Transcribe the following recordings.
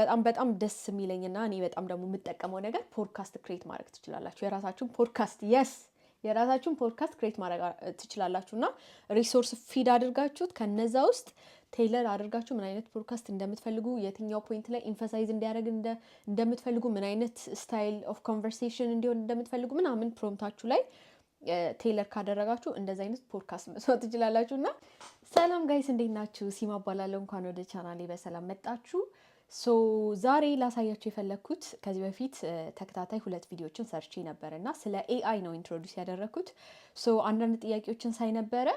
በጣም በጣም ደስ የሚለኝና እኔ በጣም ደግሞ የምጠቀመው ነገር podcast create ማድረግ ትችላላችሁ። የራሳችሁን ፖድካስት፣ yes፣ የራሳችሁን podcast create ማድረግ ትችላላችሁ። እና resource feed አድርጋችሁት ከነዛ ውስጥ tailor አድርጋችሁ ምን አይነት ፖድካስት እንደምትፈልጉ፣ የትኛው point ላይ emphasize እንዲያደርግ እንደምትፈልጉ፣ ምን አይነት style of conversation እንዲሆን እንደምትፈልጉ ምናምን prompt ኣችሁ ላይ tailor ካደረጋችሁ እንደዚህ አይነት ፖድካስት መስራት ትችላላችሁ። እና ሰላም guys፣ እንዴት ናችሁ? ሲማ እባላለሁ። እንኳን ወደ ቻናሌ በሰላም መጣችሁ። So ዛሬ ላሳያችሁ የፈለግኩት ከዚህ በፊት ተከታታይ ሁለት ቪዲዮችን ሰርቼ ነበር እና ስለ AI ነው introduce ያደረግኩት። So አንዳንድ ጥያቄዎችን ሳይ ነበረ።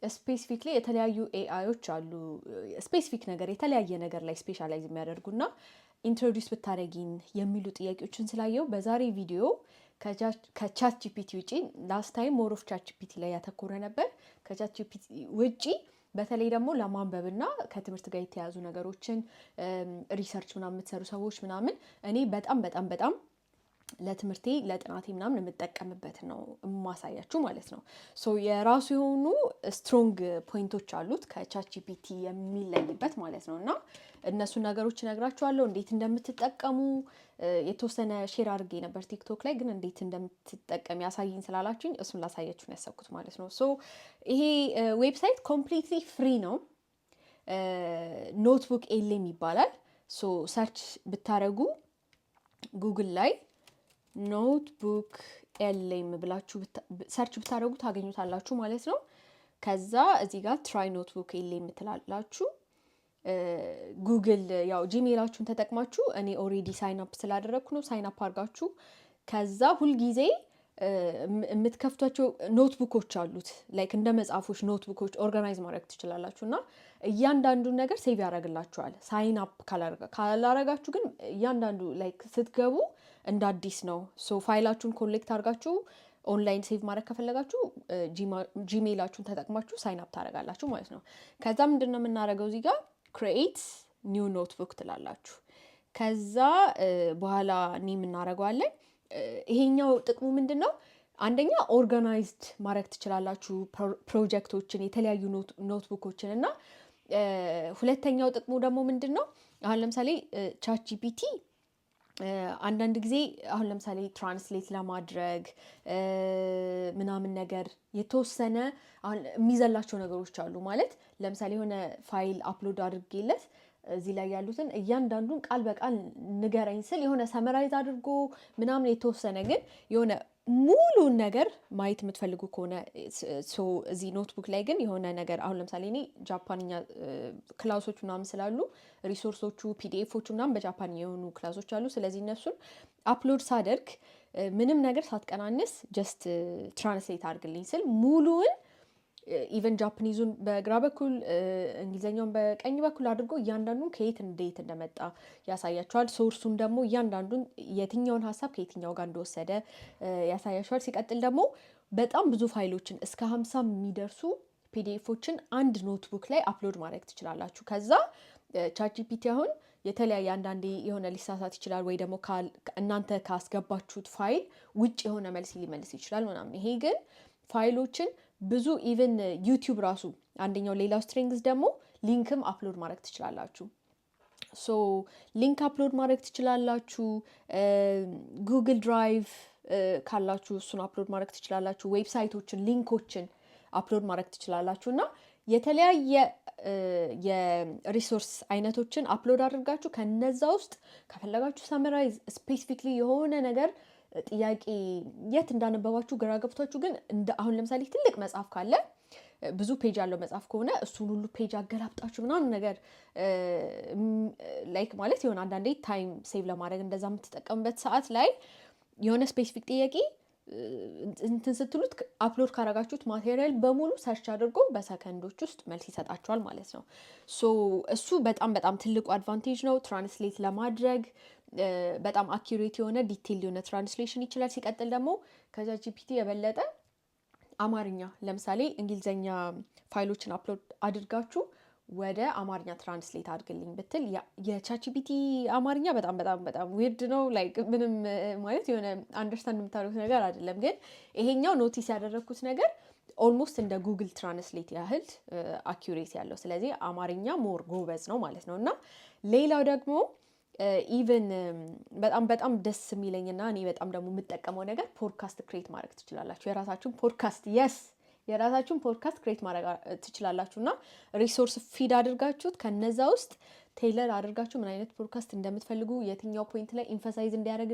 Specifically የተለያዩ AI ዎች አሉ፣ specific ነገር የተለያየ ነገር ላይ specialize የሚያደርጉና introduce ብታደረጊን የሚሉ ጥያቄዎችን ስላየው በዛሬ ቪዲዮ ከ ChatGPT ውጪ፣ last time more of ChatGPT ላይ ያተኮረ ነበር። ከ ChatGPT ውጪ በተለይ ደግሞ ለማንበብና ከትምህርት ጋር የተያያዙ ነገሮችን research ምናምን የምትሰሩ ሰዎች ምናምን እኔ በጣም በጣም በጣም ለትምህርቴ፣ ለጥናቴ ምናምን የምጠቀምበት ነው የማሳያችሁ ማለት ነው። So የራሱ የሆኑ strong point ኦች አሉት ከ ChatGPT የሚለይበት ማለት ነው። እና እነሱን ነገሮች እነግራችኋለሁ፣ እንዴት እንደምትጠቀሙ የተወሰነ share አድርጌ ነበር TikTok ላይ፣ ግን እንዴት እንደምትጠቀም ያሳይኝ ስላላችሁኝ እሱን ላሳያችሁ ነው ያሰብኩት ማለት ነው። So ይሄ website completely free ነው። NotebookLM ይባላል። So search ብታደረጉ ጉግል ላይ NotebookLM ብላችሁ search ብታደረጉ ታገኙታላችሁ ማለት ነው። ከዛ እዚህ ጋር try NotebookLM ትላላችሁ። ጉግል ያው Gmail ኣችሁን ተጠቅማችሁ፣ እኔ already sign up ስላደረግኩ ነው። Sign up አድርጋችሁ ከዛ ሁልጊዜ የምትከፍቷቸው notebook ኦች አሉት፣ like እንደ መጽሐፎች notebook ኦች organize ማድረግ ትችላላችሁ እና እያንዳንዱን ነገር save ያደርግላችኋል። Sign up ካላረጋችሁ ግን እያንዳንዱ like ስትገቡ እንደ አዲስ ነው። So file ኣችሁን collect አድርጋችሁ online save ማድረግ ከፈለጋችሁ Gmail ኣችሁን ተጠቅማችሁ sign up ታደርጋላችሁ ማለት ነው። ከዛ ምንድን ነው የምናደርገው? እዚህ ጋር create new notebook ትላላችሁ። ከዛ በኋላ name እናደርገዋለን። ይሄኛው ጥቅሙ ምንድን ነው? አንደኛ organized ማድረግ ትችላላችሁ ፕሮጀክቶችን፣ የተለያዩ notebook ኦችን። እና ሁለተኛው ጥቅሙ ደግሞ ምንድን ነው? አሁን ለምሳሌ ChatGPT አንዳንድ ጊዜ አሁን ለምሳሌ translate ለማድረግ ምናምን ነገር የተወሰነ አሁን የሚዘላቸው ነገሮች አሉ። ማለት ለምሳሌ የሆነ file upload አድርጌለት እዚህ ላይ ያሉትን እያንዳንዱን ቃል በቃል ንገረኝ ስል የሆነ summarize አድርጎ ምናምን የተወሰነ፣ ግን የሆነ ሙሉን ነገር ማየት የምትፈልጉ ከሆነ እዚህ notebook ላይ ግን የሆነ ነገር አሁን ለምሳሌ እኔ ጃፓንኛ class ኦች ምናምን ስላሉ resource ኦቹ፣ PDF ኦቹ ምናምን በጃፓንኛ የሆኑ class ኦች አሉ። ስለዚህ እነሱን upload ሳደርግ ምንም ነገር ሳትቀናንስ just translate አድርግልኝ ስል ሙሉውን even Japanese ኡን በግራ በኩል እንግሊዝኛውን በቀኝ በኩል አድርጎ እያንዳንዱን ከየት እንዴት እንደመጣ ያሳያችኋል። Source ኡን ደግሞ እያንዳንዱን የትኛውን ሀሳብ ከየትኛው ጋር እንደወሰደ ያሳያችኋል። ሲቀጥል ደግሞ በጣም ብዙ ፋይሎችን እስከ 50 የሚደርሱ PDF ኦችን አንድ notebook ላይ upload ማድረግ ትችላላችሁ። ከዛ ChatGPT አሁን የተለያየ አንዳንዴ የሆነ ሊሳሳት ይችላል፣ ወይ ደግሞ እናንተ ካስገባችሁት ፋይል ውጭ የሆነ መልስ ሊመልስ ይችላል ምናምን። ይሄ ግን ፋይሎችን ብዙ even YouTube ራሱ አንደኛው ሌላው strength ደግሞ link ም upload ማድረግ ትችላላችሁ። So link upload ማድረግ ትችላላችሁ። Google Drive ካላችሁ እሱን upload ማድረግ ትችላላችሁ። Website ኦችን፣ link ኦችን upload ማድረግ ትችላላችሁ። እና የተለያየ የ resource አይነቶችን upload አድርጋችሁ ከነዛ ውስጥ ከፈለጋችሁ summarize፣ specifically የሆነ ነገር ጥያቄ የት እንዳነበባችሁ ግራ ገብቷችሁ ግን እንደ አሁን ለምሳሌ ትልቅ መጽሐፍ ካለ፣ ብዙ page ያለው መጽሐፍ ከሆነ እሱን ሁሉ page አገላብጣችሁ ምናምን ነገር like ማለት የሆነ አንዳንዴ time save ለማድረግ እንደዛ የምትጠቀሙበት ሰዓት ላይ የሆነ specific ጥያቄ እንትን ስትሉት upload ካረጋችሁት material በሙሉ search አድርጎ በሰከንዶች ውስጥ መልስ ይሰጣችኋል ማለት ነው። So እሱ በጣም በጣም ትልቁ advantage ነው። Translate ለማድረግ በጣም accurate የሆነ detail የሆነ translation ይችላል። ሲቀጥል ደግሞ ከ ChatGPT የበለጠ አማርኛ፣ ለምሳሌ እንግሊዝኛ file ኦችን upload አድርጋችሁ ወደ አማርኛ translate አድርግልኝ ብትል የ ChatGPT አማርኛ በጣም በጣም በጣም weird ነው። Like ምንም ማለት የሆነ understand የምታደርጉት ነገር አይደለም። ግን ይሄኛው notice ያደረግኩት ነገር almost እንደ Google Translate ያህል accuracy ያለው፣ ስለዚህ አማርኛ more ጎበዝ ነው ማለት ነው። እና ሌላው ደግሞ Even በጣም በጣም ደስ የሚለኝና እኔ በጣም ደግሞ የምጠቀመው ነገር podcast create ማድረግ ትችላላችሁ። የራሳችሁን ፖድካስት፣ yes፣ የራሳችሁን podcast create ማድረግ ትችላላችሁ። እና resource feed አድርጋችሁት ከነዛ ውስጥ tailor አድርጋችሁ ምን አይነት ፖድካስት እንደምትፈልጉ፣ የትኛው point ላይ emphasize እንዲያደርግ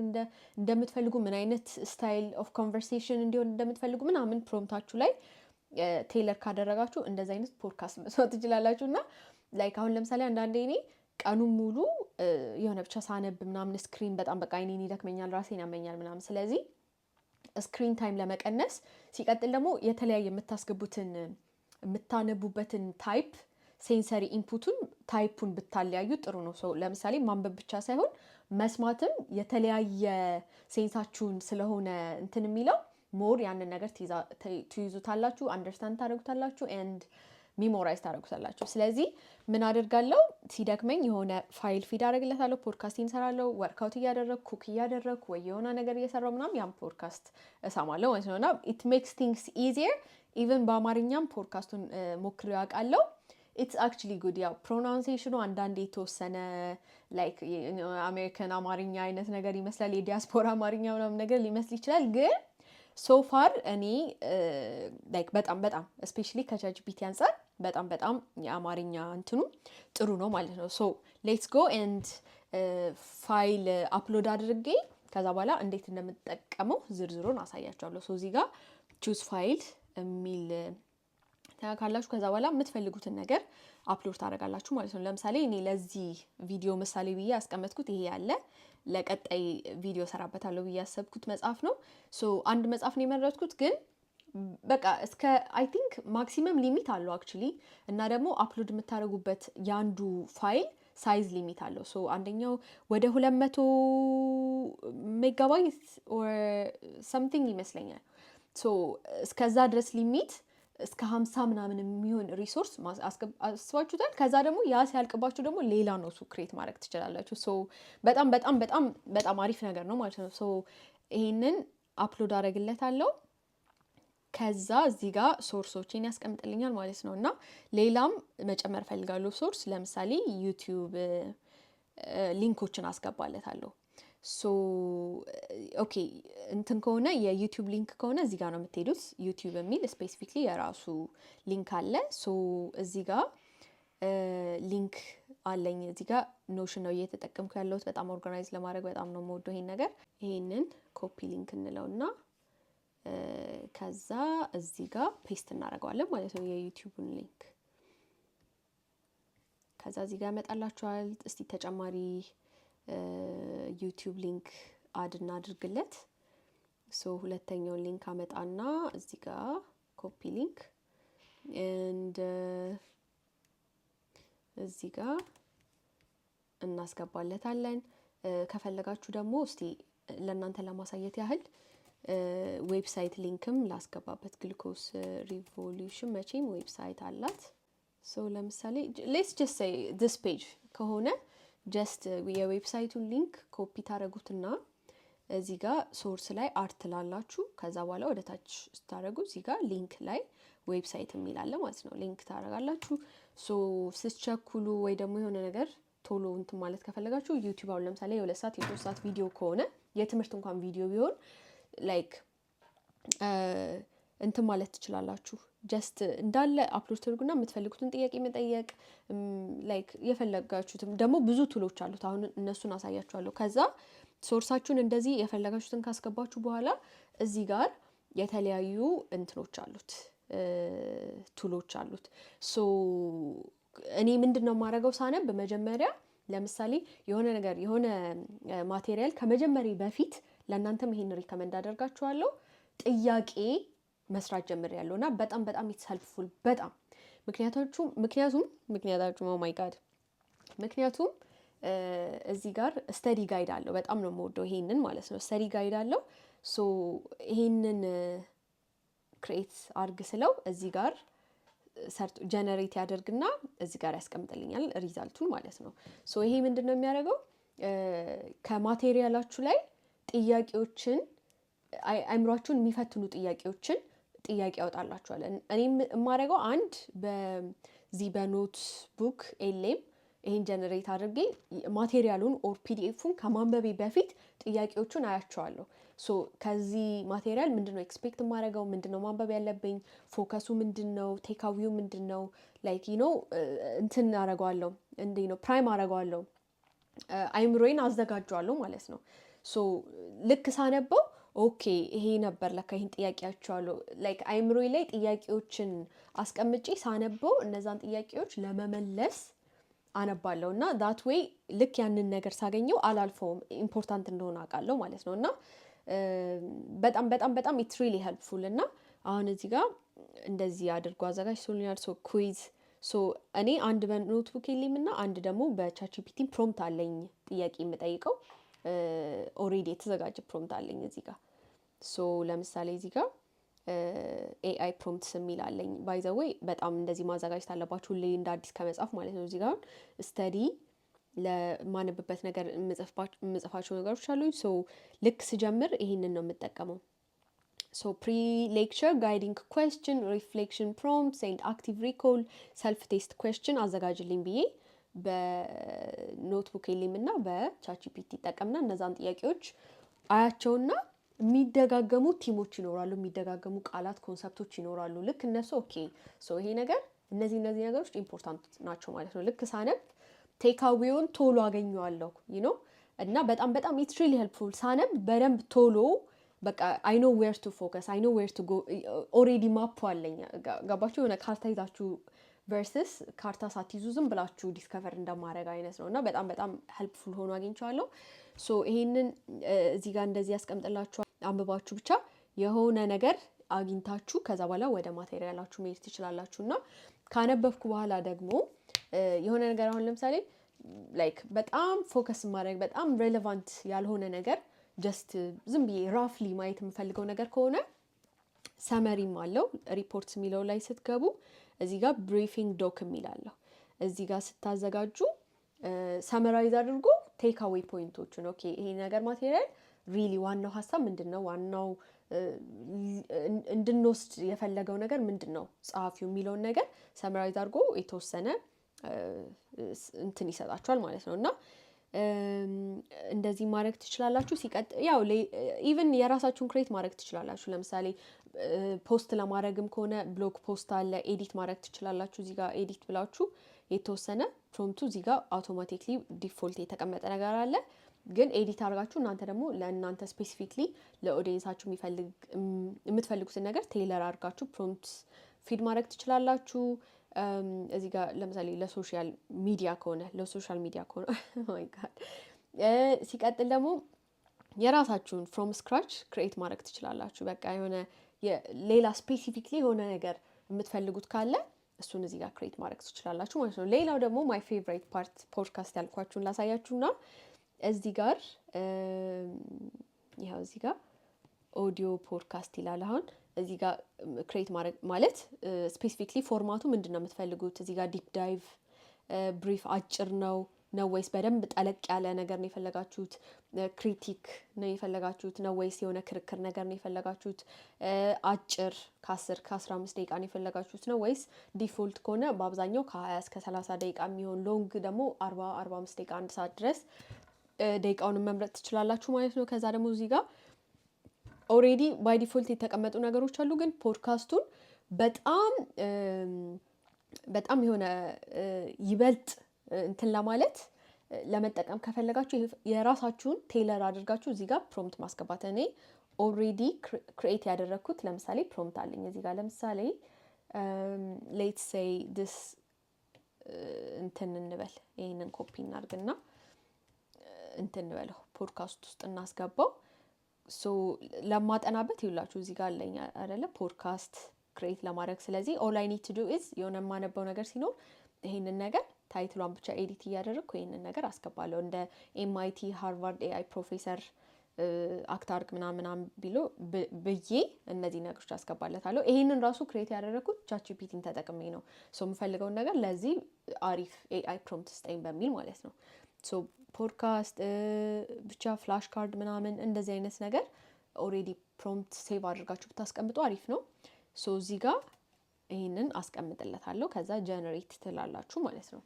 እንደምትፈልጉ፣ ምን አይነት style of conversation እንዲሆን እንደምትፈልጉ ምናምን prompt ኣችሁ ላይ tailor ካደረጋችሁ እንደዚ አይነት ፖድካስት መስራት ትችላላችሁ። እና like አሁን ለምሳሌ አንዳንዴ እኔ ቀኑን ሙሉ የሆነ ብቻ ሳነብ ምናምን screen በጣም በቃ አይኔን ይደክመኛል፣ ራሴን ያመኛል ምናምን። ስለዚህ screen time ለመቀነስ፣ ሲቀጥል ደግሞ የተለያየ የምታስገቡትን የምታነቡበትን type፣ sensory input ኡን type ኡን ብታለያዩ ጥሩ ነው። So ለምሳሌ ማንበብ ብቻ ሳይሆን መስማትም የተለያየ sense ኣችሁን ስለሆነ እንትን የሚለው more ያንን ነገር ትይዙታላችሁ፣ understand ታደርጉታላችሁ and memorize ታደርጉታላችሁ። ስለዚህ ምን አደርጋለሁ? ሲደክመኝ የሆነ file feed አደርግለታለሁ፣ ፖድካስት እንሰራለሁ፣ workout እያደረግኩ፣ cook እያደረግኩ ወይ የሆነ ነገር እየሰራሁ ምናምን ያን ፖድካስት እሰማለሁ ማለት ነው። እና it makes things easier። Even በአማርኛም ፖድካስቱን ሞክሬው አውቃለሁ። It's actually good። ያው pronunciation ኑ አንዳንዴ የተወሰነ like አሜሪካን አማርኛ አይነት ነገር ይመስላል፣ የዲያስፖራ አማርኛ ምናምን ነገር ሊመስል ይችላል። ግን so far እኔ like በጣም በጣም especially ከ ChatGPT አንጻር በጣም በጣም የአማርኛ እንትኑ ጥሩ ነው ማለት ነው። So let's go and file upload አድርጌ ከዛ በኋላ እንዴት እንደምጠቀመው ዝርዝሩን አሳያችኋለሁ። So እዚህ ጋር choose file የሚል ካላችሁ ከዛ በኋላ የምትፈልጉትን ነገር upload ታደርጋላችሁ ማለት ነው። ለምሳሌ እኔ ለዚህ ቪዲዮ ምሳሌ ብዬ ያስቀመጥኩት ይሄ ያለ ለቀጣይ ቪዲዮ ሰራበታለሁ ብዬ ያሰብኩት መጽሐፍ ነው። So አንድ መጽሐፍ ነው የመረጥኩት፣ ግን በቃ እስከ I think maximum limit አለው actually። እና ደግሞ upload የምታደርጉበት የአንዱ file size limit አለው። So አንደኛው ወደ 200 megabyte or something ይመስለኛል። So እስከዛ ድረስ limit እስከ 50 ምናምን የሚሆን resource አስባችሁታል። ከዛ ደግሞ ያ ሲያልቅባችሁ ደግሞ ሌላ ነው እሱ create ማድረግ ትችላላችሁ። So በጣም በጣም በጣም በጣም አሪፍ ነገር ነው ማለት ነው። So ይሄንን upload አደርግለታለሁ። ከዛ እዚህ ጋር source ኦቼን ያስቀምጥልኛል ማለት ነው። እና ሌላም መጨመር ፈልጋለሁ source፣ ለምሳሌ YouTube link ኦችን አስገባለታለሁ። So okay፣ እንትን ከሆነ የ YouTube link ከሆነ እዚህ ጋር ነው የምትሄዱት። YouTube የሚል specifically የራሱ link አለ። So እዚህ ጋር link አለኝ። እዚህ ጋር Notion ነው እየተጠቀምኩ ያለሁት። በጣም organize ለማድረግ በጣም ነው የምወደው ይሄን ነገር። ይሄንን copy link እንለውና ከዛ እዚህ ጋር paste እናደርገዋለን ማለት ነው የ YouTube ኡን link። ከዛ እዚህ ጋር ያመጣላችኋል። እስቲ ተጨማሪ YouTube link add እናድርግለት። So ሁለተኛውን link አመጣና እዚህ ጋር copy link and እዚህ ጋር እናስገባለታለን። ከፈለጋችሁ ደግሞ እስቲ ለእናንተ ለማሳየት ያህል website link ም ላስገባበት። Glucose Revolution መቼም website አላት። So ለምሳሌ let's just say this page ከሆነ just የ website ኡን link copy ታደረጉትና እዚህ ጋር source ላይ add ትላላችሁ። ከዛ በኋላ ወደ ታች ስታደረጉ እዚህ ጋር link ላይ website የሚል አለ ማለት ነው። Link ታደረጋላችሁ። So ስትቸኩሉ ወይ ደግሞ የሆነ ነገር ቶሎ እንትን ማለት ከፈለጋችሁ YouTube አሁን ለምሳሌ የ2 ሰዓት የ3 ሰዓት ቪዲዮ ከሆነ፣ የትምህርት እንኳን ቪዲዮ ቢሆን like እንትን ማለት ትችላላችሁ። Just እንዳለ upload ታደርጉና የምትፈልጉትን ጥያቄ መጠየቅ like የፈለጋችሁትም ደግሞ ብዙ tool ኦች አሉት። አሁን እነሱን አሳያችኋለሁ። ከዛ source ኣችሁን እንደዚህ የፈለጋችሁትን ካስገባችሁ በኋላ እዚህ ጋር የተለያዩ እንትኖች አሉት፣ tool ኦች አሉት። So እኔ ምንድን ነው የማደርገው ሳነብ መጀመሪያ ለምሳሌ የሆነ ነገር የሆነ material ከመጀመሬ በፊት፣ ለእናንተም ይሄን recommend አደርጋችኋለሁ፣ ጥያቄ መስራት ጀምሬያለሁ። እና በጣም በጣም it's helpful በጣም። ምክንያቱም ምክንያታችሁ oh my God፣ ምክንያቱም እዚህ ጋር study guide አለው። በጣም ነው የምወደው ይሄንን ማለት ነው። Study guide አለው። So ይሄንን create አርግ ስለው እዚህ ጋር ሰርቶ generate ያደርግና እዚህ ጋር ያስቀምጥልኛል result ኡን ማለት ነው። So ይሄ ምንድን ነው የሚያደርገው? ከ material ኣችሁ ላይ ጥያቄዎችን፣ አይምሯችሁን የሚፈትኑ ጥያቄዎችን ጥያቄ ያወጣላችኋል። እኔም የማደርገው አንድ በዚህ በ NotebookLM ይሄን generate አድርጌ material ኡን or PDF ኡን ከማንበቤ በፊት ጥያቄዎቹን አያቸዋለሁ። So ከዚህ material ምንድን ነው expect የማደርገው? ምንድን ነው ማንበብ ያለብኝ? Focus ኡ ምንድን ነው? Takeaway ው ምንድን ነው? Like እንትን አደርገዋለሁ፣ እንዴ ነው prime አደርገዋለሁ፣ አይምሮዬን አዘጋጀዋለሁ ማለት ነው። So ልክ ሳነበው okay ይሄ ነበር ለካ፣ ይሄን ጥያቄ አይቼዋለሁ። Like አይምሮዬ ላይ ጥያቄዎችን አስቀምጬ ሳነበው እነዛን ጥያቄዎች ለመመለስ አነባለሁ እና that way ልክ ያንን ነገር ሳገኘው አላልፈውም፣ important እንደሆነ አውቃለሁ ማለት ነው። እና በጣም በጣም በጣም it's really helpful። እና አሁን እዚህ ጋር እንደዚህ አድርጎ አዘጋጅቶልኛል። So quiz፣ so እኔ አንድ በ NotebookLM እና አንድ ደግሞ በ ChatGPT prompt አለኝ፣ ጥያቄ የምጠይቀው already የተዘጋጀ prompt አለኝ እዚህ ጋር። So ለምሳሌ እዚህ ጋር AI prompts የሚል አለኝ። By the way በጣም እንደዚህ ማዘጋጀት አለባችሁ ሁሌ እንደ አዲስ ከመጻፍ ማለት ነው። እዚህ ጋር study ለማነብበት ነገር የምጽፋቸው ነገሮች አሉኝ። So ልክ ስጀምር ይሄንን ነው የምጠቀመው። So pre lecture guiding question፣ reflection prompts and active recall self test question አዘጋጅልኝ ብዬ በ NotebookLM እና በ ChatGPT ይጠቀምና እነዛን ጥያቄዎች አያቸውና የሚደጋገሙ theme ኦች ይኖራሉ፣ የሚደጋገሙ ቃላት፣ concept ኦች ይኖራሉ። ልክ እነሱ okay so ይሄ ነገር እነዚህ ነገሮች important ናቸው ማለት ነው። ልክ ሳነብ takeaway ውን ቶሎ አገኘዋለሁ እና በጣም በጣም it's really helpful። ሳነብ በደንብ ቶሎ በቃ I know where to focus፣ I know where to go፣ already map ኡ አለኝ። ገባችሁ? የሆነ ካርታ ይዛችሁ versus ካርታ ሳትይዙ ዝም ብላችሁ discover እንደማድረግ አይነት ነው እና በጣም በጣም helpful ሆኖ አግኝቼዋለሁ። So ይሄንን እዚህ ጋር እንደዚህ ያስቀምጥላችኋል። አንብባችሁ ብቻ የሆነ ነገር አግኝታችሁ ከዛ በኋላ ወደ material ኣችሁ መሄድ ትችላላችሁ። እና ካነበብኩ በኋላ ደግሞ የሆነ ነገር አሁን ለምሳሌ like በጣም focus ማድረግ በጣም relevant ያልሆነ ነገር just ዝም ብዬ roughly ማየት የምፈልገው ነገር ከሆነ summary ም አለው። ሪፖርት የሚለው ላይ ስትገቡ እዚህ ጋር briefing doc የሚል አለው። እዚህ ጋር ስታዘጋጁ summarize አድርጎ takeaway point ኦችን፣ okay ይሄ ነገር material really ዋናው ሀሳብ ምንድን ነው፣ ዋናው እንድንወስድ የፈለገው ነገር ምንድን ነው ጸሐፊው የሚለውን ነገር summarize አድርጎ የተወሰነ እንትን ይሰጣችኋል ማለት ነው። እና እንደዚህ ማድረግ ትችላላችሁ። ሲቀጥል ያው even የራሳችሁን create ማድረግ ትችላላችሁ። ለምሳሌ post ለማድረግም ከሆነ blog post አለ፣ edit ማድረግ ትችላላችሁ። እዚህ ጋር edit ብላችሁ የተወሰነ prompt ኡ እዚህ ጋር automatically default የተቀመጠ ነገር አለ። ግን edit አድርጋችሁ እናንተ ደግሞ ለእናንተ specifically ለ audience ኣችሁ የምትፈልጉትን ነገር tailor አድርጋችሁ prompt feed ማድረግ ትችላላችሁ። እዚህ ጋር ለምሳሌ ለ social media ከሆነ፣ my God፣ ሲቀጥል ደግሞ የራሳችሁን from scratch create ማድረግ ትችላላችሁ። በቃ የሆነ ሌላ specifically የሆነ ነገር የምትፈልጉት ካለ እሱን እዚህ ጋር create ማድረግ ትችላላችሁ ማለት ነው። ሌላው ደግሞ my favorite part podcast ያልኳችሁን ላሳያችሁና እዚህ ጋር ይኸው እዚህ ጋር audio podcast ይላል። አሁን እዚህ ጋር create ማድረግ ማለት specifically format ኡ ምንድን ነው የምትፈልጉት? እዚህ ጋር deep dive፣ brief፣ አጭር ነው ወይስ በደንብ ጠለቅ ያለ ነገር ነው የፈለጋችሁት? Critique ነው የፈለጋችሁት ነው ወይስ የሆነ ክርክር ነገር ነው የፈለጋችሁት? አጭር ከ10 ከ15 ደቂቃ ነው የፈለጋችሁት ነው ወይስ default ከሆነ በአብዛኛው ከ20 እስከ 30 ደቂቃ የሚሆን፣ long ደግሞ 40፣ 45 ደቂቃ፣ አንድ ሰዓት ድረስ ደቂቃውን መምረጥ ትችላላችሁ ማለት ነው። ከዛ ደግሞ እዚህ ጋር already by default የተቀመጡ ነገሮች አሉ። ግን ፖድካስቱን በጣም በጣም የሆነ ይበልጥ እንትን ለማለት ለመጠቀም ከፈለጋችሁ የራሳችሁን tailor አድርጋችሁ እዚህ ጋር prompt ማስገባት። እኔ already create ያደረግኩት ለምሳሌ prompt አለኝ እዚህ ጋር። ለምሳሌ let's say this እንትን እንበል፣ ይህንን ኮፒ እናድርግና እንትን እንበለው፣ ፖድካስት ውስጥ እናስገባው። So ለማጠናበት ይውላችሁ እዚህ ጋር አለኝ አይደለ podcast create ለማድረግ። ስለዚህ all I need to do is የሆነ የማነበው ነገር ሲኖር ይሄንን ነገር title ኧን ብቻ edit እያደረግኩ ይሄንን ነገር አስገባለሁ። እንደ MIT Harvard AI professor act አርግ ምናምን ምናምን ቢሎ ብዬ እነዚህ ነገሮች አስገባለታለሁ። ይሄንን ራሱ create ያደረግኩት ChatGPT ን ተጠቅሜ ነው። So የምፈልገውን ነገር ለዚህ አሪፍ AI prompt ስጠኝ በሚል ማለት ነው። So podcast ብቻ flash card ምናምን እንደዚህ አይነት ነገር already prompt save አድርጋችሁ ብታስቀምጡ አሪፍ ነው። So እዚህ ጋር ይህንን አስቀምጥለታለሁ። ከዛ generate ትላላችሁ ማለት ነው።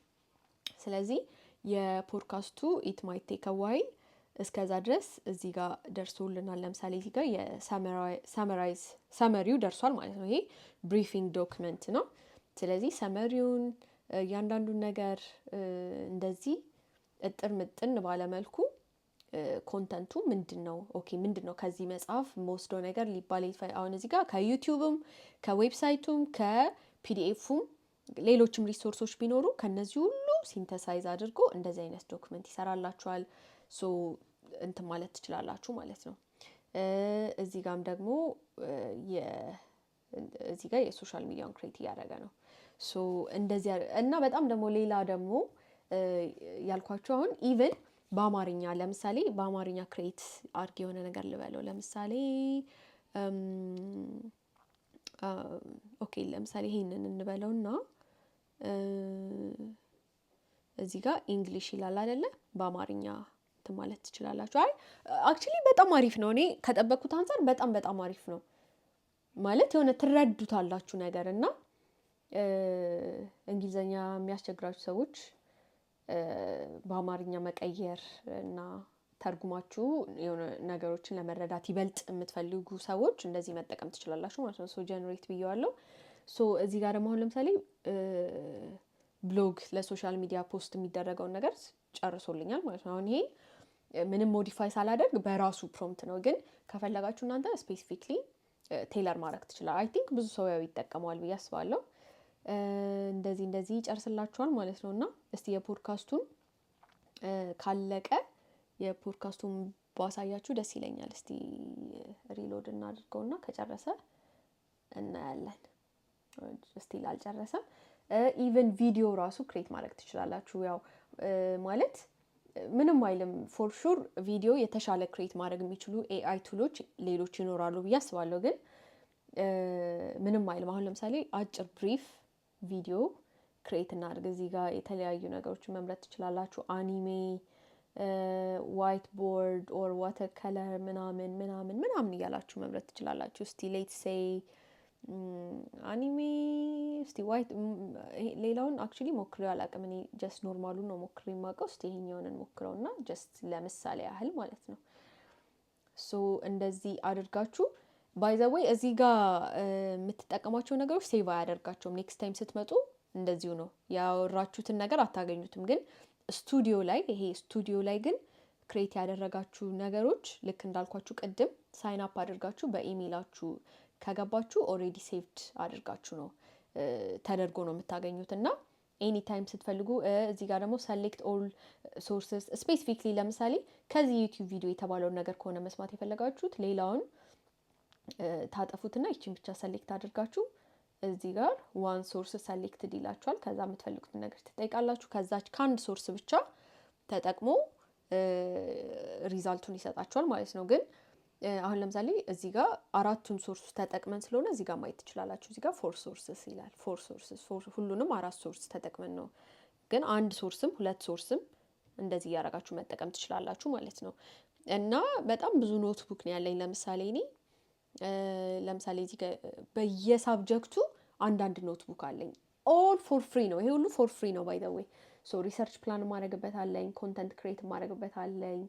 ስለዚህ የ podcast ኡ it might take a while፣ እስከዛ ድረስ እዚህ ጋር ደርሶልናል። ለምሳሌ እዚህ ጋር የ summarize summary ው ደርሷል ማለት ነው። ይሄ briefing document ነው። ስለዚህ summary ውን እያንዳንዱን ነገር እንደዚህ እጥር ምጥን ባለ መልኩ content ኡ ምንድን ነው? Okay፣ ምንድን ነው ከዚህ መጽሐፍ የምወስደው ነገር ሊባል፣ አሁን እዚህ ጋር ከዩቲዩብም ከዌብሳይቱም ከፒዲኤፉም ሌሎችም resource ኦች ቢኖሩ ከነዚህ ሁሉ synthesize አድርጎ እንደዚህ አይነት document ይሰራላችኋል። So እንትን ማለት ትችላላችሁ ማለት ነው። እዚህ ጋም ደግሞ እዚህ ጋር የ social media ውን create እያደረገ ነው። So እንደዚህ እና በጣም ደግሞ ሌላ ደግሞ ያልኳችሁ አሁን even በአማርኛ፣ ለምሳሌ በአማርኛ create አድርግ የሆነ ነገር ልበለው። ለምሳሌ okay፣ ለምሳሌ ይሄንን እንበለውና እዚህ ጋር English ይላል አይደለ? በአማርኛ እንትን ማለት ትችላላችሁ። አይ actually በጣም አሪፍ ነው። እኔ ከጠበቅኩት አንፃር በጣም በጣም አሪፍ ነው። ማለት የሆነ ትረዱታላችሁ ነገር እና እንግሊዘኛ የሚያስቸግራችሁ ሰዎች በአማርኛ መቀየር እና ተርጉማችሁ የሆነ ነገሮችን ለመረዳት ይበልጥ የምትፈልጉ ሰዎች እንደዚህ መጠቀም ትችላላችሁ ማለት ነው። So generate ብዬዋለሁ። So እዚህ ጋር ደግሞ አሁን ለምሳሌ blog ለ social media post የሚደረገውን ነገር ጨርሶልኛል ማለት ነው። አሁን ይሄ ምንም modify ሳላደርግ በራሱ prompt ነው። ግን ከፈለጋችሁ እናንተ specifically tailor ማድረግ ትችላል። I think ብዙ ሰው ያው ይጠቀመዋል ብዬ አስባለሁ። እንደዚህ እንደዚህ ይጨርስላችኋል ማለት ነው። እና እስቲ የፖድካስቱን ካለቀ የፖድካስቱን ባሳያችሁ ደስ ይለኛል። እስቲ reload እናድርገውና ከጨረሰ እናያለን። Still አልጨረሰም። Even ቪዲዮ ራሱ create ማድረግ ትችላላችሁ። ያው ማለት ምንም አይልም። For sure ቪዲዮ የተሻለ create ማድረግ የሚችሉ AI tool ኦች ሌሎች ይኖራሉ ብዬ አስባለሁ። ግን ምንም አይልም። አሁን ለምሳሌ አጭር brief ቪዲዮ create እናድርግ። እዚህ ጋር የተለያዩ ነገሮችን መምረጥ ትችላላችሁ። Anime፣ whiteboard or water color ምናምን ምናምን ምናምን እያላችሁ መምረጥ ትችላላችሁ። እስቲ let's say anime፣ እስቲ white፣ ሌላውን actually ሞክሬው አላውቅም። እኔ just normal ኡን ነው ሞክሬ የማውቀው። እስቲ ይሄኛውን እንሞክረው እና just ለምሳሌ ያህል ማለት ነው። So እንደዚህ አድርጋችሁ፣ by the way እዚህ ጋር የምትጠቀሟቸው ነገሮች save አያደርጋቸውም። Next time ስትመጡ እንደዚሁ ነው፣ ያወራችሁትን ነገር አታገኙትም። ግን ስቱዲዮ ላይ፣ ይሄ ስቱዲዮ ላይ ግን create ያደረጋችሁ ነገሮች ልክ እንዳልኳችሁ ቅድም sign up አድርጋችሁ በኢሜይላችሁ ከገባችሁ already saved አድርጋችሁ ነው ተደርጎ ነው የምታገኙት። እና anytime ስትፈልጉ እዚህ ጋር ደግሞ select all sources specifically፣ ለምሳሌ ከዚህ YouTube ቪዲዮ የተባለውን ነገር ከሆነ መስማት የፈለጋችሁት ሌላውን ታጠፉትና ይችን ብቻ select አድርጋችሁ እዚህ ጋር one source selected ይላችኋል። ከዛ የምትፈልጉትን ነገር ትጠይቃላችሁ። ከዛች ከአንድ source ብቻ ተጠቅሞ result ኡን ይሰጣችኋል ማለት ነው። ግን አሁን ለምሳሌ እዚህ ጋር አራቱን source ተጠቅመን ስለሆነ እዚህ ጋር ማየት ትችላላችሁ። እዚህ ጋር four sources ይላል። Four sources፣ ሁሉንም አራት source ተጠቅመን ነው። ግን አንድ source ም ሁለት source ም እንደዚህ እያደረጋችሁ መጠቀም ትችላላችሁ ማለት ነው። እና በጣም ብዙ notebook ነው ያለኝ። ለምሳሌ እኔ ለምሳሌ እዚህ ጋር በየ subject ኡ አንዳንድ notebook አለኝ። All for free ነው። ይሄ ሁሉ for free ነው by the way። So research plan ማድረግበት አለኝ፣ content create ማድረግበት አለኝ።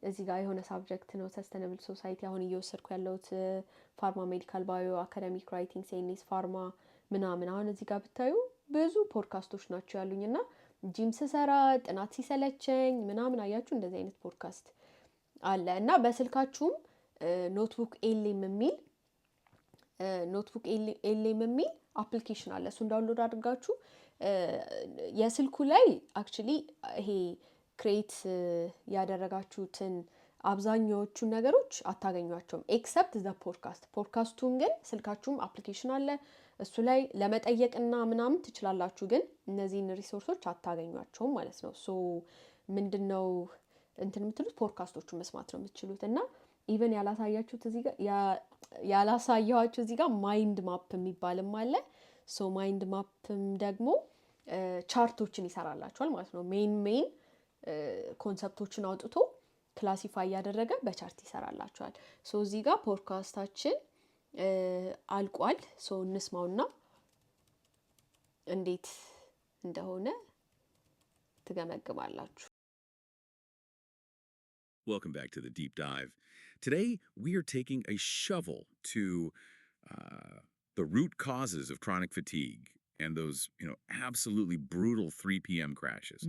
እዚህ ጋር የሆነ subject ነው sustainable society፣ አሁን እየወሰድኩ ያለሁት pharma፣ medical bio፣ academic writing፣ CNS pharma ምናምን። አሁን እዚህ ጋር ብታዩ ብዙ ፖድካስቶች ናቸው ያሉኝ እና ጂም ስሰራ፣ ጥናት ሲሰለቸኝ ምናምን አያችሁ እንደዚህ አይነት ፖድካስት አለ። እና በስልካችሁም NotebookLM የሚል application አለ። እሱን download አድርጋችሁ የስልኩ ላይ actually ይሄ create ያደረጋችሁትን አብዛኛዎቹን ነገሮች አታገኟቸውም except the podcast። ፖድካስቱን ግን ስልካችሁም application አለ፣ እሱ ላይ ለመጠየቅና ምናምን ትችላላችሁ። ግን እነዚህን resource ኦች አታገኟቸውም ማለት ነው። So ምንድን ነው እንትን የምትሉት ፖድካስቶቹን መስማት ነው የምትችሉት። እና even ያላሳያችሁት እዚህ ጋር ያላሳየኋችሁ እዚህ ጋር mind map የሚባልም አለ። So mind map ም ደግሞ chart ኦችን ይሰራላችኋል ማለት ነው። Main main concept ኦችን አውጥቶ classify እያደረገ በ chart ይሰራላችኋል። So እዚህ ጋር ፖድካስታችን አልቋል። So እንስማውና እንዴት እንደሆነ ትክክል እንደሆነ እናያለን። ትገመግማላችሁ። Welcome back to the deep dive. Today, we are taking a shovel to the root causes of chronic fatigue and those absolutely brutal 3 p.m. crashes.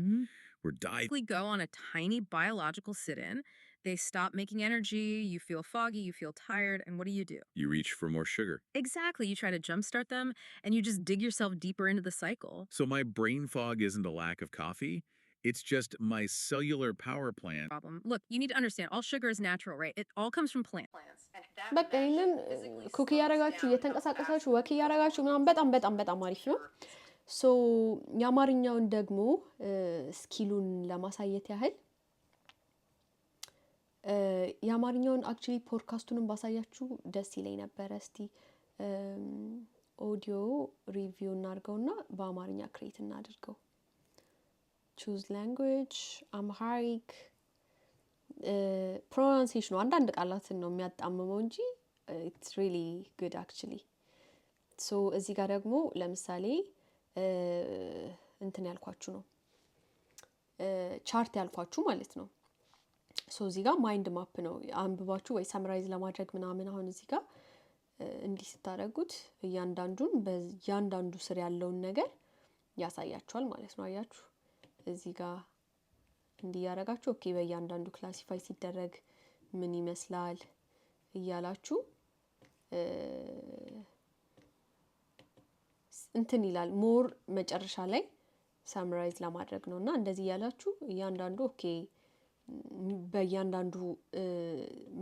We're diving Go on a tiny biological sit-in. They stop making energy, you feel foggy, you feel tired, and what do? You reach for more sugar. Exactly. You try to jumpstart them and you just dig yourself deeper into the cycle. So my brain fog isn't a lack of coffee. It's just my cellular power plant Problem. Look, you need to understand all sugar is natural, right? It all comes from plants. በቃ ይህንን cook እያረጋችሁ፣ እየተንቀሳቀሳችሁ፣ walk እያረጋችሁ ምናምን በጣም በጣም በጣም አሪፍ ነው። So የአማርኛውን ደግሞ skill ኡን ለማሳየት ያህል የአማርኛውን actually ፖድካስቱንም ባሳያችሁ ደስ ይለኝ ነበረ። እስቲ audio review እናድርገውና በአማርኛ create እናድርገው። Choose language Amharic። Pronunciation ኑ አንዳንድ ቃላትን ነው የሚያጣምመው እንጂ it's really good actually። So እዚህ ጋር ደግሞ ለምሳሌ እንትን ያልኳችሁ ነው፣ chart ያልኳችሁ ማለት ነው። So እዚህ ጋር mind map ነው፣ አንብባችሁ ወይ summarize ለማድረግ ምናምን። አሁን እዚህ ጋር እንዲህ ስታደርጉት እያንዳንዱን በእያንዳንዱ ስር ያለውን ነገር ያሳያችኋል ማለት ነው። አያችሁ፣ እዚህ ጋር እንዲህ እያደረጋችሁ okay በእያንዳንዱ classify ሲደረግ ምን ይመስላል እያላችሁ እንትን ይላል። More መጨረሻ ላይ summarize ለማድረግ ነው እና እንደዚህ እያላችሁ እያንዳንዱ okay በእያንዳንዱ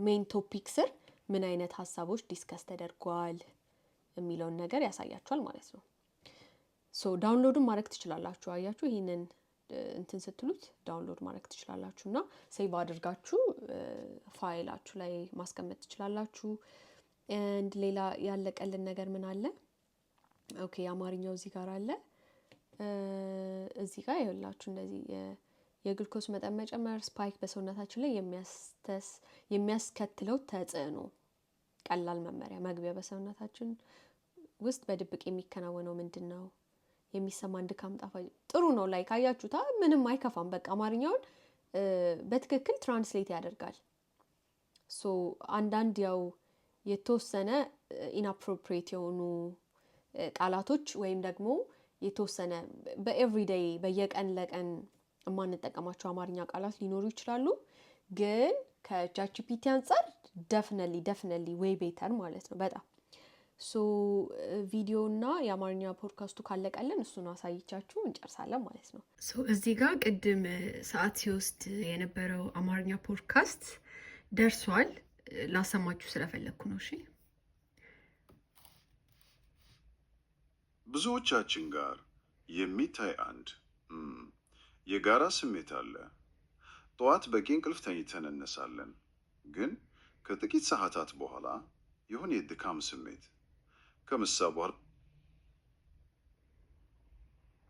main topic ስር ምን አይነት ሀሳቦች discuss ተደርገዋል የሚለውን ነገር ያሳያችኋል ማለት ነው። So download ን ማድረግ ትችላላችሁ። አያችሁ፣ ይህንን እንትን ስትሉት download ማድረግ ትችላላችሁ እና save አድርጋችሁ ፋይላችሁ ላይ ማስቀመጥ ትችላላችሁ። And ሌላ ያለቀልን ነገር ምን አለ? Okay፣ የአማርኛው እዚህ ጋር አለ። እዚህ ጋር ይኸውላችሁ እንደዚህ የግሉኮስ መጠን መጨመር spike በሰውነታችን ላይ የሚያስከትለው ተጽዕኖ፣ ቀላል መመሪያ፣ መግቢያ፣ በሰውነታችን ውስጥ በድብቅ የሚከናወነው ምንድን ነው? የሚሰማን ድካም ጣፋጭ ጥሩ ነው። Like አያችሁታ፣ ምንም አይከፋም። በቃ አማርኛውን በትክክል translate ያደርጋል። So አንዳንድ ያው የተወሰነ inappropriate የሆኑ ቃላቶች ወይም ደግሞ የተወሰነ በ everyday በየቀን ለቀን የማንጠቀማቸው አማርኛ ቃላት ሊኖሩ ይችላሉ። ግን ከ ChatGPT አንጻር definitely definitely way better ማለት ነው በጣም። So ቪዲዮ እና የአማርኛ ፖድካስቱ ካለቀልን እሱን አሳይቻችሁ እንጨርሳለን ማለት ነው። So እዚህ ጋር ቅድም ሰዓት ሲወስድ የነበረው አማርኛ ፖድካስት ደርሷል። ላሰማችሁ ስለፈለግኩ ነው። እሺ። ብዙዎቻችን ጋር የሚታይ አንድ የጋራ ስሜት አለ። ጠዋት በቂ እንቅልፍ ተኝተን እንነሳለን፣ ግን ከጥቂት ሰዓታት በኋላ የሆነ የድካም ስሜት፣ ከምሳ በኋላ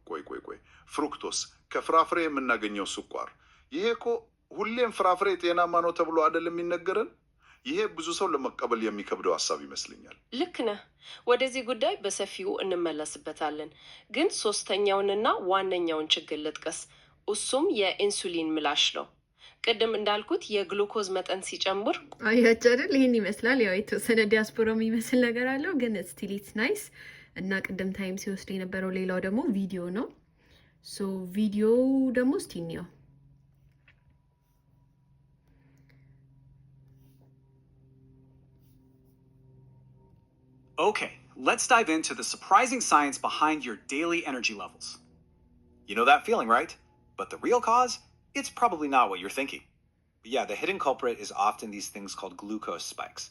ቆይ ቆይ ቆይ፣ fructose፣ ከፍራፍሬ የምናገኘው ስኳር። ይሄ እኮ ሁሌም ፍራፍሬ ጤናማ ነው ተብሎ አይደለም የሚነገረን? ይሄ ብዙ ሰው ለመቀበል የሚከብደው ሀሳብ ይመስለኛል። ልክ ነህ። ወደዚህ ጉዳይ በሰፊው እንመለስበታለን። ግን ሶስተኛውንና ዋነኛውን ችግር ልጥቀስ። እሱም የኢንሱሊን ምላሽ ነው። ቅድም እንዳልኩት የግሉኮዝ መጠን ሲጨምር አያችሁ አይደል? ይህን ይመስላል። ያው የተወሰነ ዲያስፖራ የሚመስል ነገር አለው፣ ግን still it's nice። እና ቅድም time ሲወስድ የነበረው ሌላው ደግሞ ቪዲዮ ነው። So ቪዲዮ ደግሞ እስቲ እንየው። Okay, let's dive into the surprising science behind your daily energy levels. You know that feeling, right? But the real cause? It's probably not what you're thinking. Yeah, the hidden culprit is often these things called glucose spikes.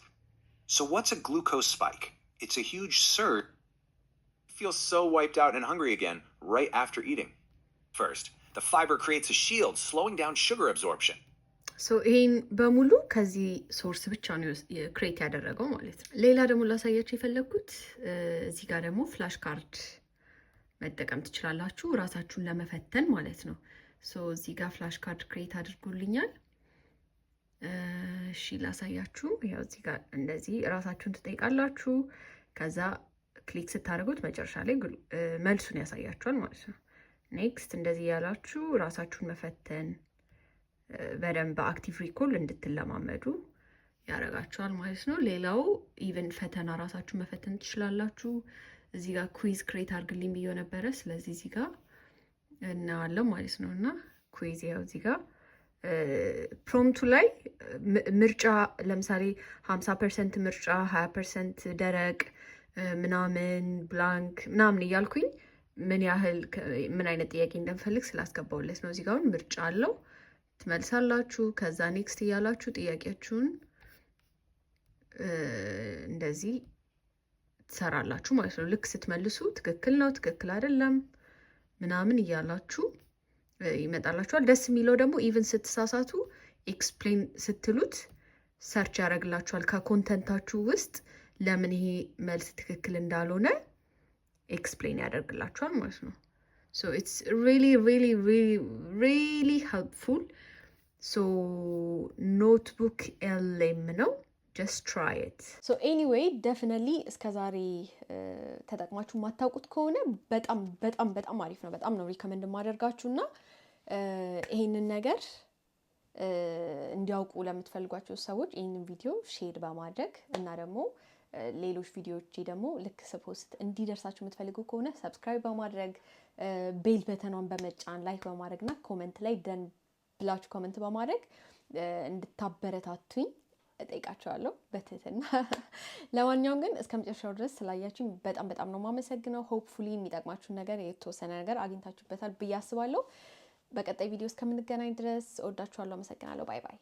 So, what's a glucose spike? It's a huge surge. Feel so wiped out and hungry again right after eating. First, the fiber creates a shield, slowing down sugar absorption. So ይሄን በሙሉ ከዚህ source ብቻ ነው create ያደረገው ማለት ነው። ሌላ ደግሞ ላሳያችሁ የፈለግኩት እዚህ ጋር ደግሞ flash card መጠቀም ትችላላችሁ ራሳችሁን ለመፈተን ማለት ነው። So እዚህ ጋር flash card create አድርጎልኛል። እሺ ላሳያችሁ። ያው እዚህ ጋር እንደዚህ ራሳችሁን ትጠይቃላችሁ። ከዛ click ስታደርጉት መጨረሻ ላይ መልሱን ያሳያችኋል ማለት ነው። Next እንደዚህ ያላችሁ ራሳችሁን መፈተን በደንብ በ active recall እንድትለማመዱ ያደርጋችኋል ማለት ነው። ሌላው even ፈተና ራሳችሁን መፈተን ትችላላችሁ። እዚህ ጋር quiz create አድርግልኝ ብዬው ነበረ። ስለዚህ እዚህ ጋር እናየዋለን ማለት ነው። እና quiz ያው እዚህ ጋር prompt ኡ ላይ ምርጫ ለምሳሌ 50% ምርጫ፣ 20% ደረቅ ምናምን blank ምናምን እያልኩኝ ምን ያህል ምን አይነት ጥያቄ እንደምፈልግ ስላስገባውለት ነው። እዚህ ጋር አሁን ምርጫ አለው፣ ትመልሳላችሁ። ከዛ next እያላችሁ ጥያቄያችሁን እንደዚህ ትሰራላችሁ ማለት ነው። ልክ ስትመልሱ ትክክል ነው፣ ትክክል አይደለም ምናምን እያላችሁ ይመጣላችኋል። ደስ የሚለው ደግሞ even ስትሳሳቱ explain ስትሉት search ያደርግላችኋል። ከ content ኣችሁ ውስጥ ለምን ይሄ መልስ ትክክል እንዳልሆነ explain ያደርግላችኋል ማለት ነው። So it's really, really, really, really helpful. So NotebookLM ነው። Just try it. So anyway, definitely እስከ ዛሬ ተጠቅማችሁ የማታውቁት ከሆነ በጣም በጣም በጣም አሪፍ ነው። በጣም ነው recommend የማደርጋችሁ። እና ይሄንን ነገር እንዲያውቁ ለምትፈልጓቸው ሰዎች ይህንን ቪዲዮ share በማድረግ እና ደግሞ ሌሎች ቪዲዮዎቼ ደግሞ ልክ ስ post እንዲደርሳችሁ የምትፈልጉ ከሆነ subscribe በማድረግ፣ bell button ኗን በመጫን፣ like በማድረግ እና comment ላይ done ብላችሁ comment በማድረግ እንድታበረታቱኝ እጠይቃችኋለሁ በትህትና። ለማንኛውም ግን እስከ መጨረሻው ድረስ ስላያችሁኝ በጣም በጣም ነው የማመሰግነው። Hopefully የሚጠቅማችሁን ነገር የተወሰነ ነገር አግኝታችሁበታል ብዬ አስባለሁ። በቀጣይ ቪዲዮ እስከምንገናኝ ድረስ እወዳችኋለሁ። አመሰግናለሁ። Bye bye።